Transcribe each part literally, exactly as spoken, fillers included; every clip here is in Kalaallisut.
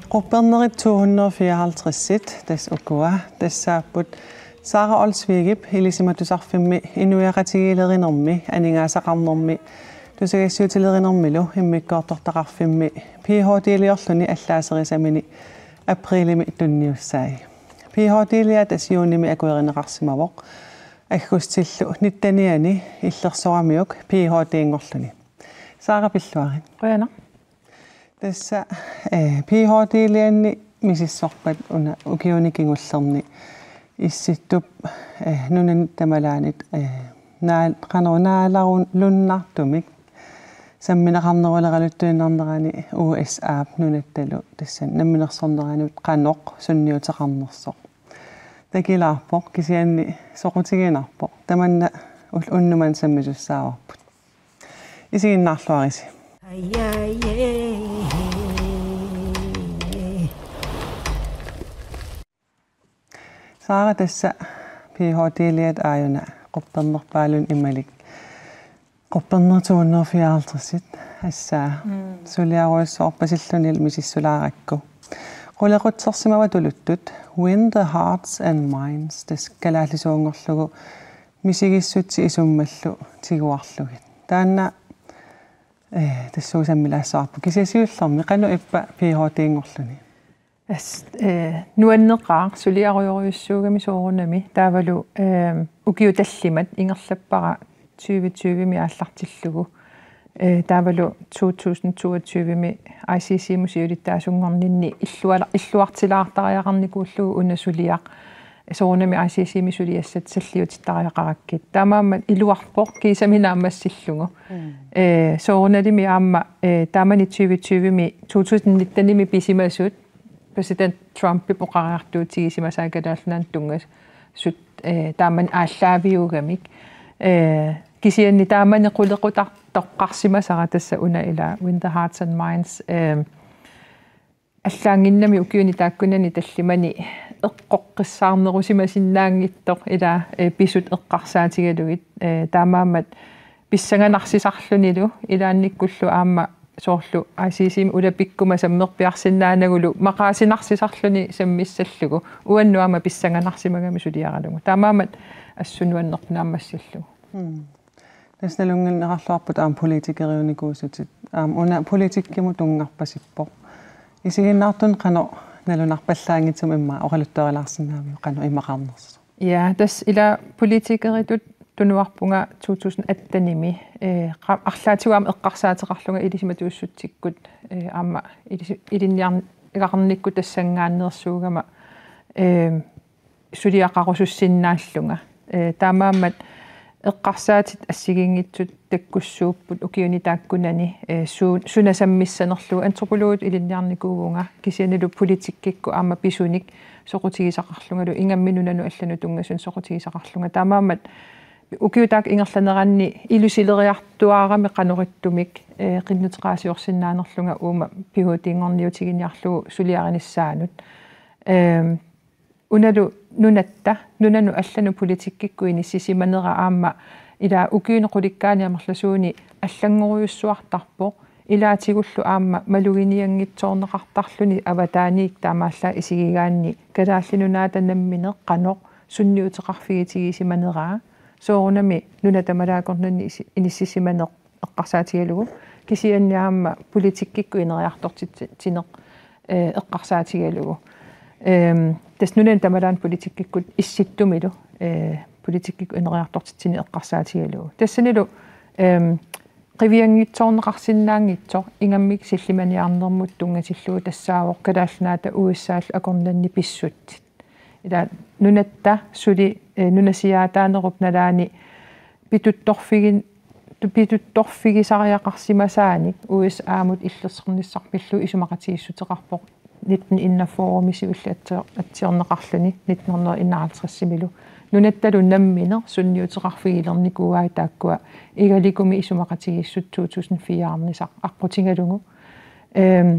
Quppernerit to hundrede og fireoghalvtreds, tassa ukua, tassaapput Sara Olsvigip Ilisimatusarfimmi inuiaqatigiilerinermi, aningaasaqarnermi, tusagassiuutilerinermilu immikkoortortaqarfimmi Ph.D.-liorluni allaaserisamini aprilimi tunniussai. Ph.D.-liaat tassa juunimi akuerineqarsimavoq, aggustillu nittenianni illersoramiuk Ph.D.-nngorluni. Sara, pilluarit. Qujanaq. Tassa, eh, Ph.D.-lianni misissorpat una ukiuni kingullerni Issittup, eh, nunanit tamalaanit, eh, naal-, qanoq naalarunnartumik sammineqarneruleraluttuinnarnerani U S A-p nunattalu tassa namminersornerani qanoq sunniuteqarnersoq takilaarpoq, kisianni soqutiginarpoq. Tamanna ul-, unnuk manna sammisussaavarput. Isiginnaarluarisi. Sara, tassa Ph.D.-liat aajuna quppernerpaalunnik imalik. Quppernerit to hundrede og fireoghalvtreds assaa. Mm. Suliarujussuarpasilluni misissulaarakku. Qulequtsersimava tuluttut Win the Hearts and Minds, tassa kalaallisuunngorlugu misigissutsit isummallu tiguarlugit. Taanna, eh, tassuuna sammilaassavarput. Kisianni siullermik qanoq ippa Ph.D.-nngorluni? As-, eh, nuanneqaaq, suliarujorujussuugami soorunami. Taavalu, eh, ukiut tallimat ingerlappara tyve tyve-mi aallartillugu. Eh, taavalu to tusind toogtyve-mi I C C-mut siulittaasunngorninni illuala-, illuartilaartariaqarnikuullugu una suliaq. Soorunami I C C-mi suliassat salliutittariaqarakkit. Taamaammat iluarpoq kiisami naammassillugu. Mm. Eh, soorunalimi aamma, eh, taamani tyve tyve-mi, to tusind nitten-imi pisimasut præsident Trumpip oqariartuutigisimasaat Kalaallit Nunaannut tunngasut, eh, taamani aallaaviugamik. Eh, kisianni taamani qulequtartoqqarsimasara tassa una ila Win the Hearts and Minds, eh, allaannginnami ukiuni taakkunani tallimani eqqoqqissaarnerusimasinnaanngitsoq ila, eh, pisut eqqarsaatigalugit, eh, taamaammat pissanganarsisarlunilu ilaannikkullu aamma soorlu I C C-mi ulapikkuma sammerpiarsinnaanagulu maqaasinarsisarluni sammissallugu uannut aamma pissanganarsimagami suliaralugu. Taamaammat assut nuannerpoq naammassillugu. Mm. Tassa nalunngilarluarput aamma politikeriunikuusutit. Aamma una politikkimut tunngarpasippoq. Isiginnaartunut qanoq nalunarpallaanngitsumik immaqa oqaluttuarilaarsinnaaviuk qanoq imaqarnersoq? Ja, tassa ila politikeritut tunuarpunga to tusind atten-imi, eh, qa-, arlaatigut aamma eqqarsaateqarlunga ilisimatuussutsikkut, eh, aamma ilisi-, ilinniarn-, ilinniarnikkut tassanngaanneersuugama, eh, suliaqarusussinnaallunga. Eh, taamaammat eqqarsaatit assigiinngitsut takkussuupput ukiuni taakkunani, eh, suu-, suna sammissanerlugu, antropologitut ilinniarnikuuvunga, kisiannilu politikkikkut aamma pisunik soqutigisaqarlungalu, ingammik nunanut allanut tunngasunut soqutigisaqarlunga. Taamaammat ukiut taakku ingerlaneranni ilusileriartuaarami qanoq ittumik, eh, qinnuteqaasiorsinnaanerlunga uuma Ph.D.-nngorniutiginiarlugu suliarinissaanut. Ehm, unalu nunatta, nunanut allanut politikkikkut inissisimanera aamma ila ukiuni qulikkaani amerlasuuni allanngorujussuartarpoq, ilaatigullu aamma maluginianngitsoorneqartarluni avataaniit taamaallaat isigigaanni Kalaallit Nunaata nammineq qanoq sunniuteqarfigitigisimaneraa, soorunami nuna tamalaakornanni isi-, inissisimaneq eqqarsaatigalugu, kisianni aamma politikkikkut ineriartortitsineq, eh, eqqarsaatigalugu. Ehm, tassa nunani tamalaani politikkikkut Issittumilu, eh, politikkikkut ineriartortitsineq eqqarsaatigalugu. Tassanilu, ehm, qivianngitsoorneqarsinnaanngitsoq ingammik sillimaniarnermut tunngatillugu tassaavoq Kalaallit Nunaata U S A-llu akornanni pissutsit. Ila nunatta suli, eh, nunasiaataanerup nalaani pituttorfigin-, pituttorfigisariaqarsimasaanik U S A-mut illersornissaq pillugu isumaqatigiissuteqarpoq nitten enogfyrre-mi siulleq atsi-, atsiorneqarluni nitten hundrede enoghalvtreds-imilu. Nunattalu nammineq sunniuteqarfigilernikuuai taakkua Igalikumi isumaqatigiissut to tusind fire-arnisaq aqqutigalugu. Ehm,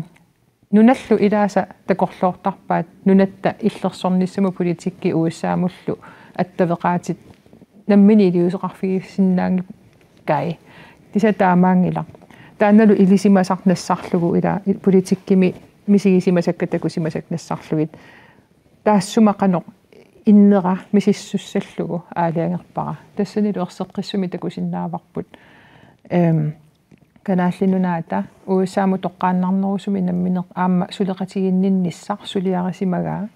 nunallu ilaasa takorloortarpaat nunatta illersornissamut politikki U S A-mullu attaveqaatit nammineq iliuuseqarfigisinnaanngikkai. Tassa taamaanngilaq. Taannalu ilisimasaq nassarlugu ila politikkimi misigisimasakka takusimasakka nassarlugit. Taassuma qanoq innera misissussallugu aalajangerpara. Tassanilu erseqqissumik takusinnaavarput. Ehm, Kalaallit Nunaata U S A-mut toqqaannarnerusumik nammineq aamma suleqatiginninnissaq suliarisimagaa.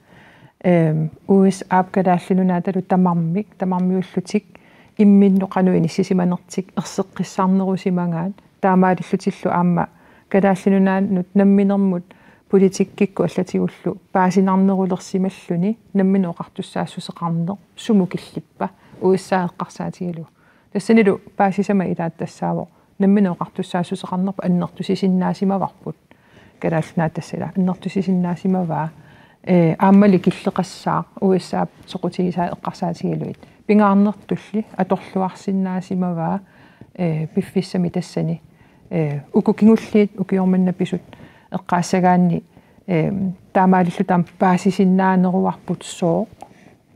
Ehm, U S A-p Kalaallit Nunaatalu tamarmik, tamarmiullutik imminnut qanoq inissisimanertik erseqqissarnerusimagaat, taamaalillutillu aamma Kalaallit Nunaannut namminermut politikkikkut allatigullu paasinarnerulersimalluni nammineq oqartussaassuseqarneq sumut killippa U S A eqqarsaatigalugu. Tassanilu paasisama ilaat tassaavoq nammineq oqartussaassuseqarnerput annertusisinnaasimavaa. Kalaallit Nunaata tassa ila annertusisinnaasimavaa, ee, aammali killeqassaaq U S A-p soqutigisaa eqqarsaatigalugit. Pingaarnertulli atorluarsinnaasimavaa, ee, piffissami tassani, ee, uku kingulliit ukioq manna pisut eqqaassagaanni, ee, taamaalilluta aamma paasisinnaaneruarput sooq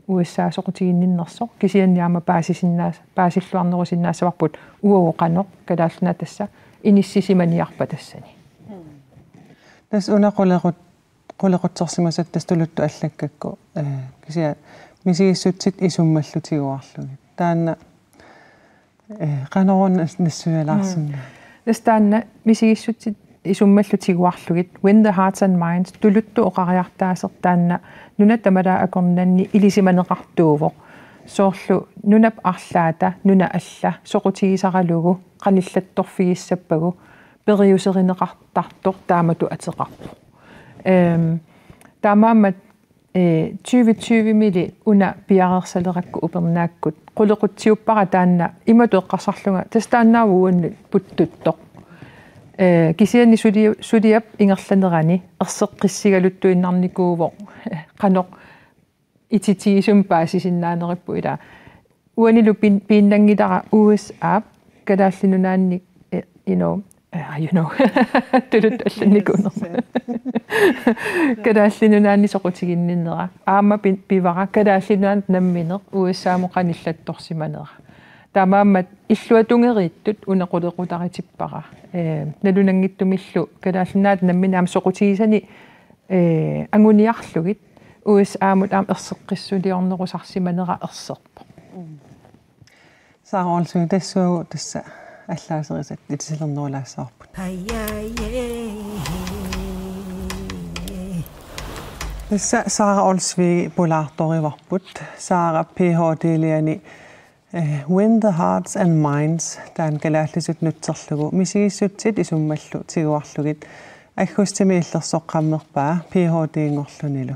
U S A soqutiginninnersoq, kisianni aamma paasisinnaas-, paasilluarnerusinnaassavarput uagut qanoq Kalaallit Nunaat tassa inissisimaniarpa tassani. Tassa una qulequt-, qulequtsersimasat tassa tuluttut allakkakku, ee, kisianni misigissutsit isummallu tiguarlugit. Taanna, ee, qanoruna nas-, nassuialaarsinnaa. Mm. Tassa taanna misigissutsit isummallu tiguarlugit, Win the Hearts and Minds, tuluttut oqariartaaseq taanna nunat tamalaat akornanni ilisimaneqartuuvoq. Soorlu nunap arlaata, nuna alla, soqutigisaralugu, qanillattorfigissappagu, periuserineqartartoq taamatut ateqarpoq. Ehm, taamaammat, ee, tyve tyve-mili una piareersalerakku upernaakkut qulequtsiuppara taanna imatut eqqarsarlunga, tassa taannaavoq uannut puttuttoq. Ee, kisianni suli-, suliap ingerlanerani erseqqissigaluttuinnarnikuuvoq, ee, qanoq ititigisumik paasisinnaanerippoq ila. Uanilu pin-, piinnanngilara U S A-p Kalaallit Nunaanni, eh, you know, eh, you know, tuluttut allannikuunerma. Kalaallit Nunaanni soqutiginninnera. Aamma pi-, pivara Kalaallit Nunaannut nammineq U S A-mut qanillattorsimanera. Taamaammat illuatungeriittut una qulequtaritippara. Eh, nalunanngitsumillu Kalaallit Nunaata nammineq aamma soqutigisani, eh, anguniarlugit U S A-mut aamma erseqqissuliornerusarsimanera erserpoq. Sara Olsvig, tassuugu tassa allaaserisat itisalernerulaassavarput. Tassa Sara Olsvig pulaartorivarput. Sara P H D-liani, eh, Win the Hearts and Minds, taanna kalaallisut nutserlugu misigissutsit isummallu tiguarlugit, aggustimi illersoqqammerpaa P H D-nngorlunilu.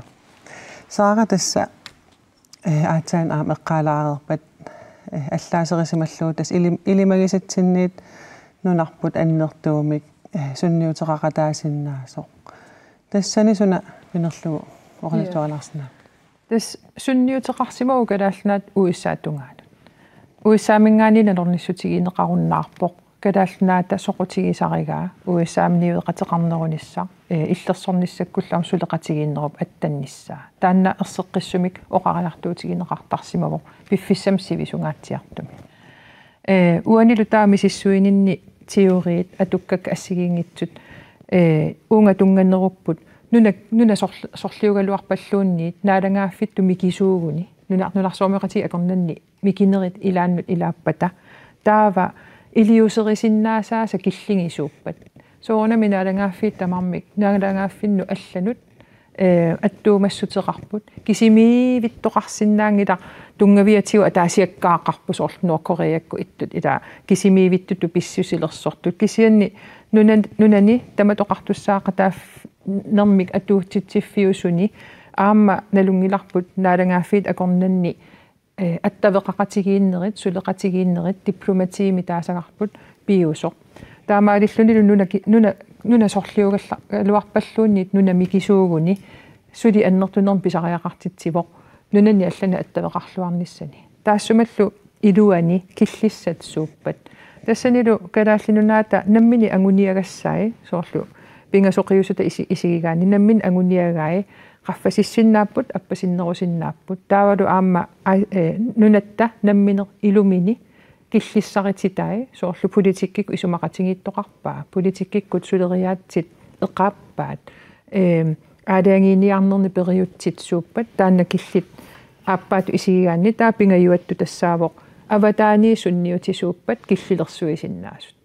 Sara, tassa, eh, aatsaat aamma eqqaalaareerpat, eh, allaaserisimallugu tassa ilim-, ilimagisatsinniit nunarput annertuumik, eh, sunniuteqaqataasinnaasoq. Tassani suna pinerlugu oqaluttuarilaarsinnaaviuk? Tassa sunniuteqarsimavoq Kalaallit Nunaat U S A-p tungaanut. U S A-minngaanniit nalornissutigineqarunnaarpoq Kalaallit Nunaata soqutigisarigaa U S A-mi niueqateqarnerunissaq, eh, illersornissakkullu aamma suleqatigiinnerup attannissaa. Taanna erseqqissumik oqariartuutigineqartarsimavoq piffissami sivisungaatsiartumi. Eh, uanilu taama misissuininni teoriit atukkakka assigiinngitsut, eh, uunga tunnganerupput nuna-, nuna sorl-, sorliugaluarpalluunniit naalagaaffittut mikisuuguni, nuna-, nunarsuarmioqatigiit akornanni mikinerit ilaannut ilaappata. Taava iliuuserisinnaasaasa killingisuuppat. Soorunami naalagaaffiit tamarmik, naalagaaffinnut allanut, eh, attuumassuteqarput. Kisimiivittoqarsinnaanngilaq tunngaviatigut ataasiakkaaqarput soorlu Nordkoreakkut ittut ila kisimiivittutut pissusilersortut. Kisianni nunan-, nunani tamat oqartussaaqataaffiit nermik atuutsitsiffiusuni aamma nalunngilarput naalagaaffiit akornanni, eh, attaveqaqatigiinnerit, suleqatigiinnerit, diplomatiimik taasagarput piviusoq. Taamaalillunilu nuna ki-, nuna, nuna sorliugalla-, galuarpalluunniit nuna mikisuuguni suli annertunermik pisariaqartitsivoq nunani allani attaveqarluarnissani. Taassumalu iluani killissat suuppat. Tassanilu Kalaallit Nunaata nammineq anguniagassai soorlu pingasoqiusutut isi-, isigigaanni nammineq anguniagai qaffasissinnaapput, appasinnerusinnaapput. Taavalu aamma a-, eh, nunatta nammineq ilumini killissarititai, soorlu politikkikkut isumaqatigiittoqarpaa, politikkikkut suleriaatsit eqaappaat, eh, aalajangiiniarnerni periutsit suuppat, taanna killit aappaattut isigigaanni taava pingajuattut tassaavoq avataaniit sunniutisuuppat killilersuisinnaasut.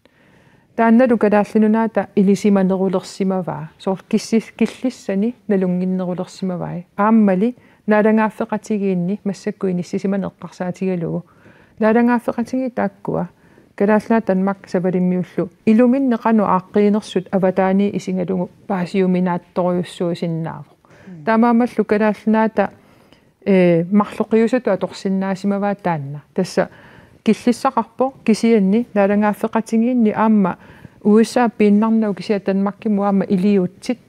Taannalu Kalaallit Nunaata ilisimanerulersimavaa. Soorlu kissis-, killissani nalunnginnerulersimavai. Aammali naalagaaffeqatigiinni massakkut inissisimaneq eqqarsaatigalugu. Naalagaaffeqatigiit taakkua Kalaallit Nunaat Danmark Savalimmiullu iluminni qanoq aaqqiinersut avataaniit isigalugu paasiuminaattorujussuusinnaavoq. Taamaammallu Kalaallit Nunaata eh, marloqiusatut atorsinnaasimavaa taanna. Tassa killissaqarpoq kisianni naalagaaffeqatigiinni aamma U S A piinnarnagu kisianni Danmarkimut aamma iliuutsit,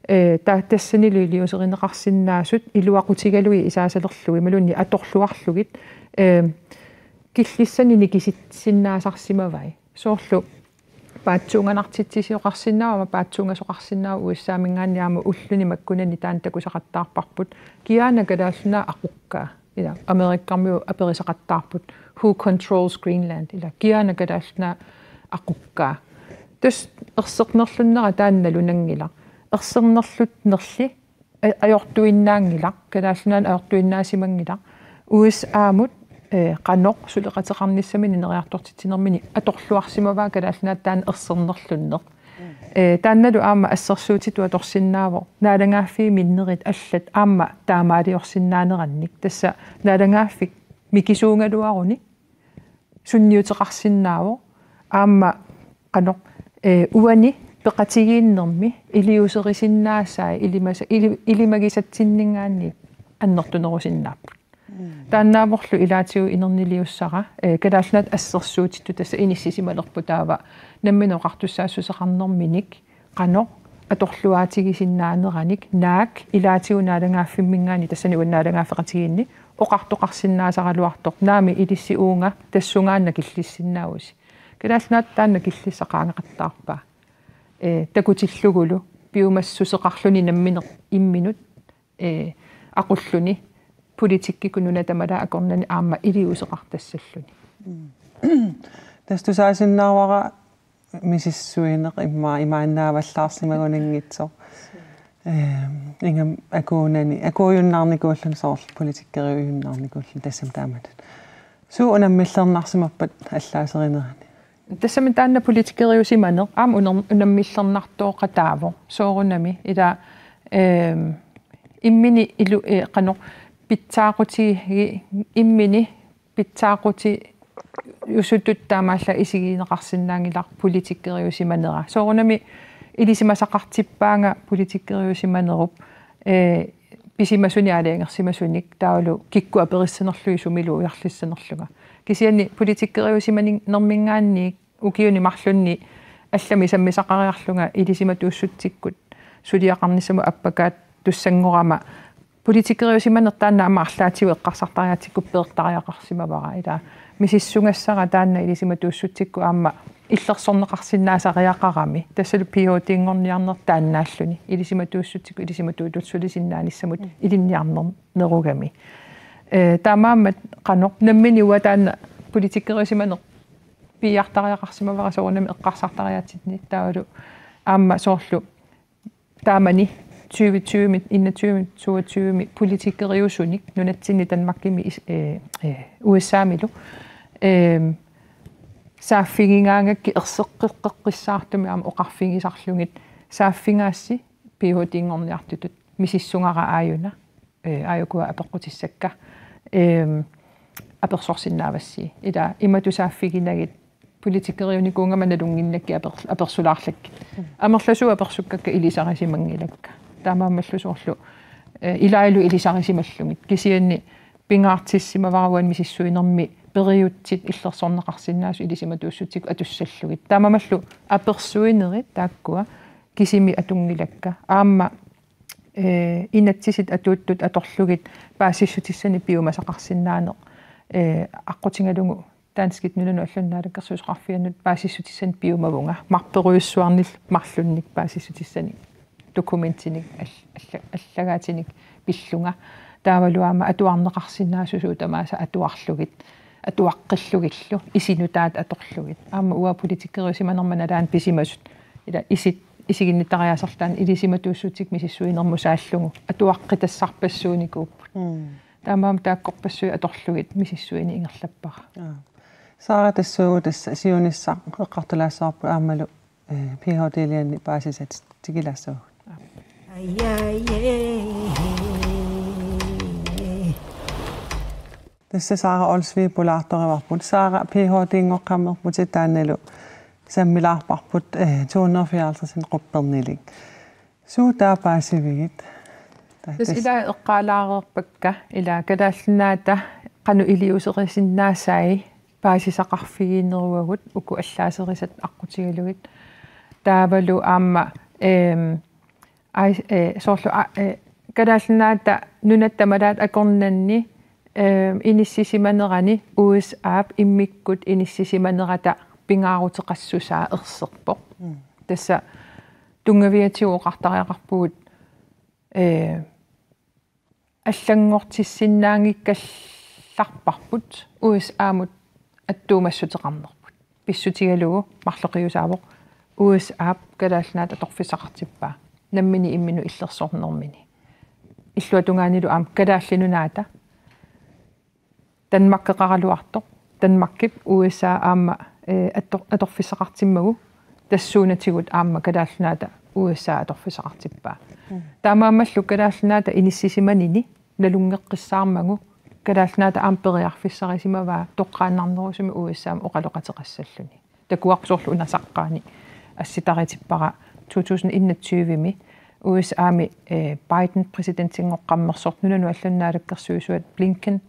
eh, ta-, tassanilu iliuuserineqarsinnaasut iluaqutigalugit isaasalerlugit imaluunniit atorluarlugit, eh, killissani nikisitsinnaasarsimavai. Soorlu paatsuunganartitsisioqarsinnaavoq, aamma paatsuungasoqarsinnaavoq U S A-minngaanniit aamma ulluni makkunani taanna takusaqattaarparput. Kiaana Kalaallit Nunaat aqukkaa. Ila, Amerikkarmiut aperisaqattaarput: "Who controls Greenland?" Ila, kiaana Kalaallit Nunaat aqukkaa. Tassa ersernerlunnera taanna nalunanngilaq. Ersernerlunnerli a-, ajortuinnaanngilaq, Kalaallit Nunaanni ajortuinnaasimanngilaq. U S A-mut, eh, qanoq suleqateqarnissamik ineriartortitsinermini atorluarsimavaa Kalaallit Nunaata taanna ersernerlunneq. Eh, taannalu aamma assersuutitut atorsinnaavoq naalagaaffii minnerit allat aamma taamaaliorsinnaanerannik. Tassa naalagaaffik mikisuugaluaruni sunniuteqarsinnaavoq. Aamma qanoq, eh, uani peqatigiinnermi iliuuserisinnaasaat ilimasa-, ili-, ilimagisatsinninngaanniit annertunerusinnaapput. Taannaavorlu ilaatigut inerniliussara, eh, Kalaallit Nunaat assersuutitut tassa inissisimalerpoq taava nammineq oqartussaassuseqarnerminik qanoq atorluaatigisinnaaneranik naak ilaatigut naalagaaffimminngaanniit, tassani uani naalagaaffeqatigiinni, oqartoqarsinnaasaraluartoq: "Naamik, ilissi uunga tassungaannaq killissinnaavusi." Kalaallit Nunaata taanna killissaqaangaqattaarpaa. Eh, takutillugulu piumassuseqarluni nammineq imminut, eh, aqulluni politikkikkut nunat tamalaat akornanni aamma iliuuseqartassalluni. Tassa tusaasinnaavara misissuineq immaqa imaannaavallaarsimagunanngitsoq. Ehm, ingammik akuunani, akuujunnaarnikuulluni soorlu politikkeriujunnaarnikuulluni tassami taamatut. Suut unammillernarsimappat allaaserinerani? Tassami taanna politikkeriusimaneq aamma uner-, unammillernartooqataavoq. Soorunami ila, ehm, immini ilu-, eh, qanoq pitsaaqutigi-, immini pitsaaqutigiusutut taamaallaat isigineqarsinnaanngilaq politikkeriusimanera. Soorunami ilisimasaqartippaanga politikkeriusimanerup, eh, pisimasunik aalajangersimasunik taavalu kikkut aperissanerlugit sumilu ujarlissanerlunga. Kisianni politikkeriusimanerminngaanniit ukiuni marlunni allamik sammisaqariarlunga ilisimatuussutsikkut suliaqarnissamut appakaattussanngorama politikkeriusimaneq taanna aamma arlaatigut eqqarsartariaatsikkut peertariaqarsimavara. Ila misissugassara taanna ilisimatuussutsikkut aamma illersorneqarsinnaasariaqarami. Tassalu P H D-nngorniarneq taannaalluni. Ilisimatuussutsikkut ilisimatuutut sulisinnaanissamut ilinniarnerugami. Eh, taamaammat qanoq nammineq uanga taanna politikkeriusimaneq piiartariaqarsimavara soorunami eqqarsartariaatsitsinni taavalu aamma soorlu taamani tyve tyve, enogtyve, toogtyve politikkeriusunik nunatsinni Danmarkimi is-, eh, eh, U S A-milu. Ehm, saaffigigaangakkit erseqqeqqissaartumik aamma oqarfigisarlugit saaffigaassi P H D-nngorniartutut misissugara aajuna, eh, aajukua apeqqutissakka, ehm, apersorsinnaavassi. Ila imatut saaffiginagit politikkeriunikuugama nalunnginnakkit aper-, apersulaarlakkit. Amerlasuut apersukkakka ilisarisimanngilakka. Taamaammallu soorlu, eh, ilaallu ilisarisimallugit. Kisianni pingaartissimavara uani misissuinermi periutsit illersorneqarsinnaasut ilisimatuussutsikkut atussallugit. Taamaammallu apersuinerit taakkua kisimik atunngilakka. Aamma, eh, inatsisit atuuttut atorlugit paasissutissanik piumasaqarsinnaaneq, eh, aqqutigalugu Danskit nunanut allanut naalakkersuisoqarfiannut paasissutissanik piumavunga, marperujussuarnillu marlunnik paasissutissanik dokumentinik all-, alla-, allagaatinik pillunga. Taavalu aamma atuarneqarsinnaasugut tamaasa atuarlugit, atuaqqillugillu, isit nutaat atorlugit. Aamma uanga politikeriusimanerma nalaani pisimasut. Ila isit isiginnittariaasertaat ilisimatuussutsikkut misissuinermut saallugu. Atuaqqitassarpassuunikuupput. Mm. Taamaammat taakkorpassuit atorlugit misissuineq ingerlappara. Aa. Sara, tassuugu tassa siunissaq eqqartulaassavarput aammalu, eh, P H D-lianni paasisatit, tikilaassavagut. Tassa Sara Olsvig pulaartorivarput. Sara, P H D-nngoqqammerputit taannalu sammilaarparput, eh, to hundrede og fireoghalvtreds quppernilik. Suut taava paasivigit? Ta-, Tassa tas- ila eqqaalaareerpakka, ila Kalaallit Nunaata qanoq iliuuserisinnaasai paasisaqarfigineruagut uku allaaserisat aqqutigalugit. Taavalu aamma, ehm, ai-, eh, soorlu a-, eh, Kalaallit Nunaata nunatta malaat akornanni, ehm, inissisimanerani U S A-p immikkut inissisimanerata pingaaruteqassusaa erserpoq. Mm. Tassa tunngaviatigut oqartariaqarpugut, eh, allanngortissinnaanngikkallarparput U S A-mut attuumassuteqarnerput. Pissutigalugu marloqiusaavoq U S A-p Kalaallit Nunaata atorfissaqartippaa nammineq imminut illersornermini. Illuatungaanilu aamma Kalaallit Nunaata Danmarkeqaraluartoq, Danmarkip U S A aamma, eh, ator-, atorfissaqartimmagu, tassuunatigut aamma Kalaallit Nunaata U S A atorfissaqartippaa. Mm. Taamaammallu Kalaallit Nunaata inissisimanini nalunngeqqissaarmagu Kalaallit Nunaata aamma periarfissarisimavaa toqqaannarnerusumik U S A-mut oqaloqateqassalluni. Takuarput soorlu una saqqaani assitaritippara to tusind enogtyve-mi U S A-mi, eh, Biden præsidentinngoqqammersoq nunanut allanut naalakkersuisuat Blinken,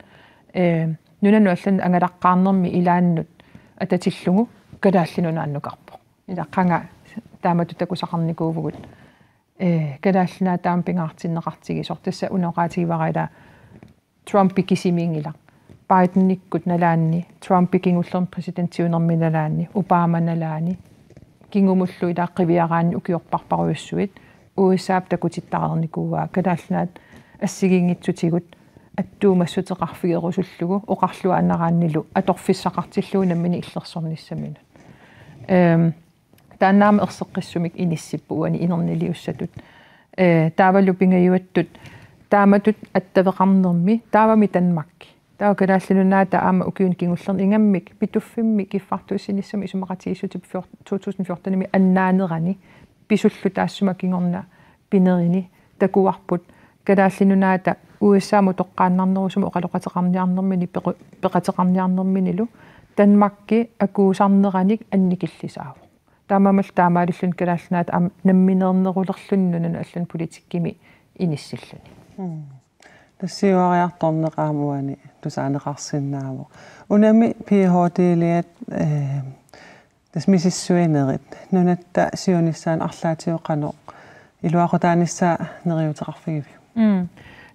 eh, nunanut allanut angalaqqaarnermi ilaannut atatillugu Kalaallit Nunaannukarpoq. Ila qanga taamatut takusaqarnikuuvugut, eh, Kalaallit Nunaata aamma pingaartinneqartigisoq, tassa una oqaatigivara ila Trumpi kisimiinngilaq. Bidenikkut nalaanni, Trumpi kingullermi præsidentiunermi nalaanni, Obama nalaani, kingumullu ila qiviaraanni ukiorparparujussuit, U S A-p takutittareernikuuaa Kalaallit Nunaat assigiinngitsutigut attuumassuteqarfigerusullugu oqarluaannaraannilu atorfissaqartillugu nammineq illersornissaminut. Ehm, Taanna aamma erseqqissumik inissippoq uani inerniliussatut. Eh, taavalu pingajuattut taamatut attaveqarnermi, taavami Danmarki. Taava Kalaallit Nunaata aamma ukiuni kingullerni ingammik Pituffimmi kiffartuussinissamut isumaqatigiissutip fjor-, to tusind fjorten-imi annaanerani pisullu taassuma kingorna pinerini takuarput Kalaallit Nunaata U S A-mut toqqaannarnerusumik oqaloqateqarniarnermini pequ-, peqateqarniarnerminilu Danmarki akuusarneranik annikillisaavoq. Taamaammallu taamaalilluni Kalaallit Nunaata aamma nammineernerulerluni nunanut allanut politikkimi inissilluni. Mm. Tassa siuariartorneq aamma uani tusaaneqarsinnaavoq. Unami P H D-liat, eh, tassa misissuinerit. Nunatta siunissaanik arlaatigut qanoq iluaqutaanissaa neriuuteqarfigiviuk? Mm.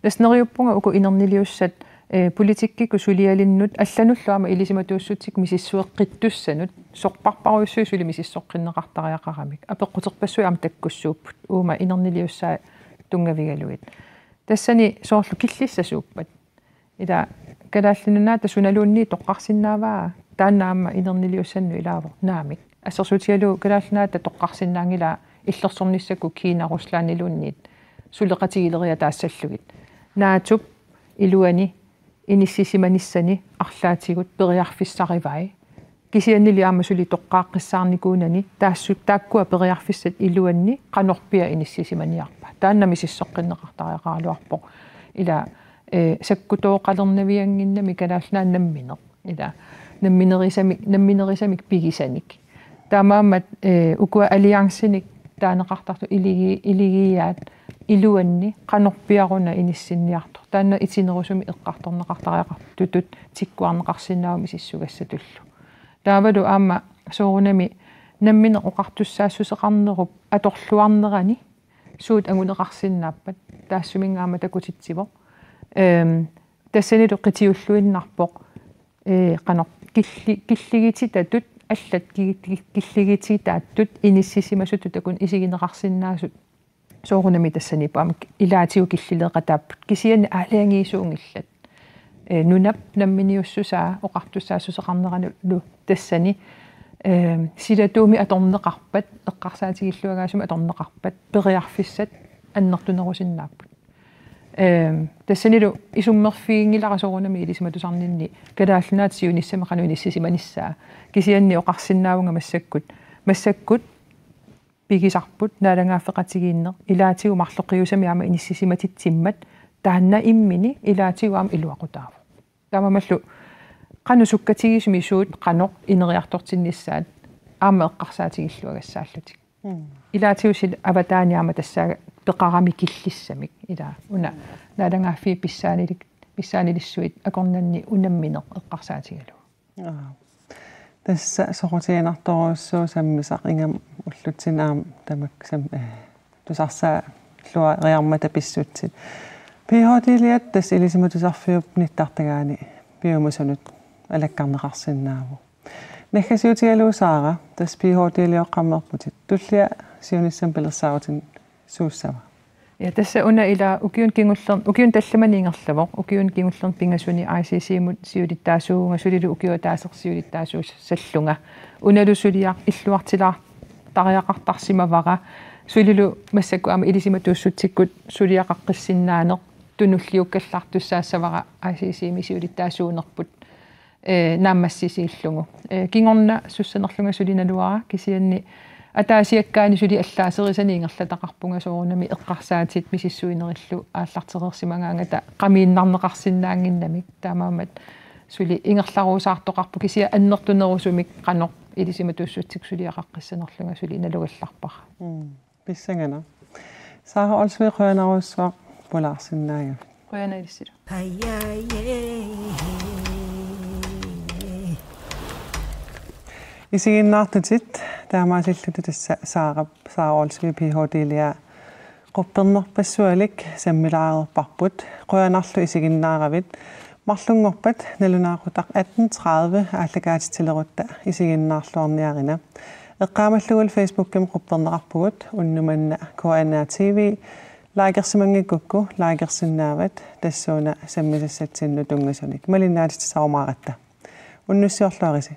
Tassa neriuppunga uku inerniliussat, eh, politikkikkut sulialinnut allanullu aamma ilisimatuussutsikkut misissueqqittussanut sorpassuarujussuit suli misissoqqinneqartariaqaramik. Apeqquterpassuit aamma takkussuupput uuma inerniliussaat tunngavigalugit. Tassani soorlu killissasuuppat. Ila Kalaallit Nunaata sunaluunniit toqqarsinnaavaa, taanna aamma inerniliussannut ilaavoq, naamik. Assersuutigalugu Kalaallit Nunaata toqqarsinnaanngilaa illersornissakkut Kina Ruslandiluunniit suleqatigileriataassallugit. NATO-p iluani inissisimanissani arlaatigut periarfissarivai. Kisiannili aamma suli toqqaaqqissaarnikuunani taassuma taakkua periarfissat iluanni qanorpiaq inissisimaniarpa. Taanna misissoqqinneqartariaqaraluarpoq. Ila, eh, sakkutooqalernaviannginnami Kalaallit Nunaat nammineq. Ila namminerisamik, namminerisamik pigisanik. Taamaammat, eh, ukua alliancinik taaneqartartut iligi-, iligiiaat iluanni qanorpiaruna inissinniartoq. Taanna itinerusumik eqqartorneqartariaqartutut tikkuarneqarsinnaavoq misissugassatullu. Taavalu aamma soorunami nammineq oqartussaassuseqarnerup atorluarnerani suut anguneqarsinnaappat, taassuminnga aamma takutitsivoq. Ehm, tassanilu qitiulluinnarpoq, eh, qanoq killi-, killigititatut, allat ki-, ki-, killigititaattut inissisimasutut taakku isigineqarsinnaasut soorunami tassaniippoq, aamma ilaatigut killileeqataapput. Kisianni aalajangiisuunngillat. Ee, nunap namminiussusaa oqartussaassuseqarneranilu tassani, ee, silatuumik atorneqarpat eqqarsaatigilluagaasumik atorneqarpat periarfissat annertunerusinnaapput. Ee, tassanilu isummerfiginngilara soorunami ilisimatusarninni Kalaallit Nunaata siunissami qanoq inissisimanissaa. Kisianni oqarsinnaavunga massakkut, massakkut pigisarput naalagaaffeqatigiinneq ilaatigut marloqiusamik aamma inissisimatitsisimmat taanna immini ilaatigut aamma iluaqutaavoq. Taamaammallu qanoq sukkatigisumik suut qanoq ineriartortinnissaat aamma eqqarsaatigilluagassaallutik. Mm. Ilaatigut sila avataani aamma tassaaga peqarami killissamik ilaa. Una naalagaaffiit pissaanilik-, pissaanilissuit akornanni unammineq eqqarsaatigalugu. Aa. Tassa soqutiginartorujussuuvoq sammisaq, ingammik ullutsinni aamma tamakku sam-, ee, tusarsaalloriarmata pissutsit. Ph.d.-liat tassa Ilisimatusarfiup nittartagaani piumasunut alakkarneqarsinnaavoq. Naggasiutigalugu Sara, tassa Ph.d.-lioqqammerputit. Tullia siunissami pilersaarutit suussava? Ja, tassa una ilaa ukiuni kingullerni, ukiuni tallimani ingerlavoq, ukiuni kingullerni pingasuni I C C-mut siulittaasuuvunga, sulilu ukioq ataaseq siulittaasuussallunga. Unalu suliaq illuartilaartariaqartarsimavara, sulilu massakkut aamma Ilisimatuussutsikkut suliaqaqqissinnaaneq tunulliukkallartussaassavara I C C-mi siulittaasuunerput, ee, naammassisiillugu. Ee, kingorna sussanerlunga suli naluara, kisianni ataasiakkaani suli allaaserisanik ingerlataqarpunga soorunami eqqarsaatit misissuinerillu aallartereersimagaangata qamiinnarneqarsinnaannginnamik, taamaammat suli ingerlaruusaartoqarpoq, kisianni annertunerusumik qanoq Ilisimatuussutsikkut suliaqaqqissanerlunga suli nalugallarpara. Mm. Pissanganaq. Sara Olsvig, qujanarujussuaq pulaarsinnaagavit. Qujanaq ilissilu. Isiginnaartutit, taamaasilluta tassa Sara, Sara Olsvig Ph.d.-lia quppernerpassualik sammilaareerparput. Qujanarlu isiginnaaravit. Marlunngorpat nalunaaqutaq atten tredive aallakaatitsilerutta isiginnaarluarniarina. Eqqaamallugu Facebookimi qupperneqarpugut, unnuk manna K N R T V, likersimanngikkukku likersinnaavat, tassuuna sammisassatsinnut tunngasunik. Malinnaatitsissarumaaratta. Unnussiorluarisi.